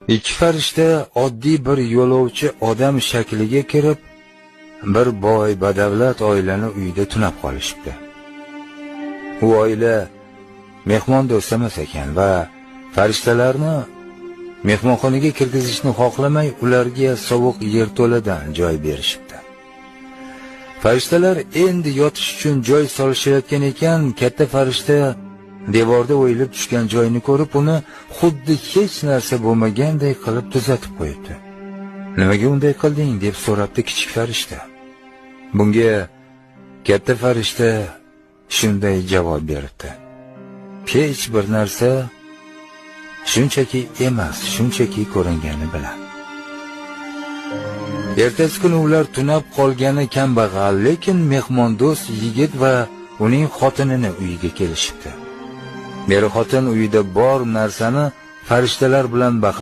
Ikki farishta oddiy bir yo'lovchi odam shakliga kirib, bir boy badavlat oilani uyida tunab qolishibdi. U oila mehmondo'st emas ekan va farishtalarni mehmonxonaga kirgizishni xohlamay, ularga sovuq yerto'ladan joy berishibdi. Farishtalar endi yotish uchun joy solishayotgan ekan, katta farishta devorda o'yilib tushgan joyni ko'rib, uni xuddi hech narsa bo'lmaganday qilib tuzatib qo'yibdi. "Nimaga unday qilding?" deb so'rabdi kichik farishta. Bunga katta farishta shunday javob beribdi: "Hech bir narsa shunchaki emas, shunchaki ko'ringani bilan." Ertasi kuni ular tunab qolgani kambag'al, lekin mehmondo'st yigit va uning xotinini uyiga kelishibdi. Beri xotin uyida bor narsani farishtalar bilan